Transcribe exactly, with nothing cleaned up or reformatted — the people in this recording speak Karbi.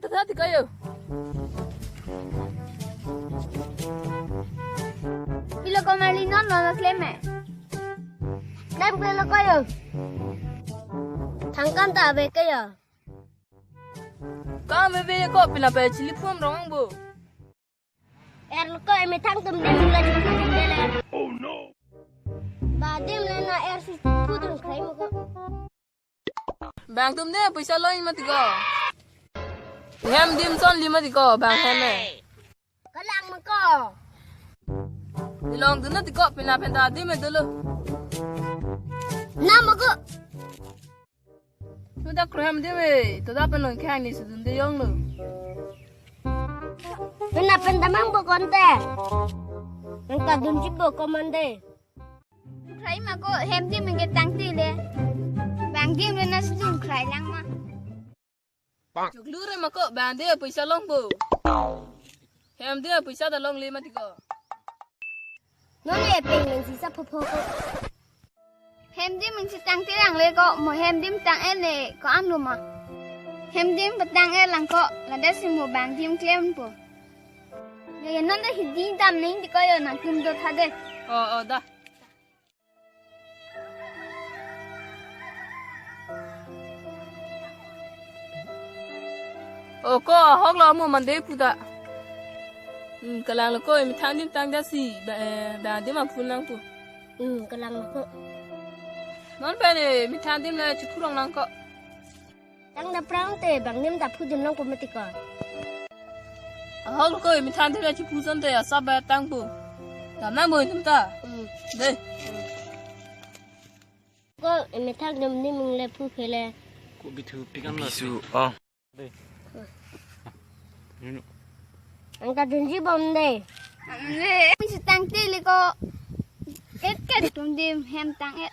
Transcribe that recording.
Tata ti kayo. Pilo ko Marli, non non klem e. Klem pilo kayo. Thangkan ta ave kayo. Kam ave ko, pina pe chili phum rong bo. Er lo ko, emethang atum adim la chiphu dun dele. Oh no. Ba adim le na er si phu dun khrai ma ko. Bang atum de poisa long mati ko. Hem adim son li mati ko, bang hem e. Kalang ma ko. Dilong dun na ti ko, pina penta adim e dolo. Na ma ko. Suda kru hem adim e, suda pen long khang ni sudun de yong lo. Pina penta mang bo konte. Nang ta dunji bo ko mande. Khrai ma ko, hem adim ke tangte le. Bang adim le na sudun khrai lang ma. Choklu re ma ko, bang adim poisa long bo. Hem adim poisa ta longle mati ko. Non le peng men si sa phopho ko. Hem adim men si tangte lang le ko, mo hem adim tang-et le ko-an lo ma. Hem adim patang-et lang ko, ladak si mo bang adim klem po. Ya, ya, non ta hidi dam neng ti ko yo, nangtum do tha de. Oh, oh, da. Oh, ko ahok lo mo mande pu ta. Hmm, kalang lo ko, emethang adim tang jasi, ba, eh, bang adim aphu lang pu. Hmm, kalang lo ko. Non pen, eh, emethang adim le chiphu rong lang ko. Tang da prang te, bang adim ta phu dun long pu mati ko. Ahok lo ko, emethang adim le chiphu son te, asap ba tang pu. Dam nang bo itum ta. Hmm. De. Ko emethang adim adim le phu khele. Ko bithu pikam lo. Bisu, oh. Nang ta dunji bom de. Ne, mi si tangte le ko. Et ke tum adim hem tang-et.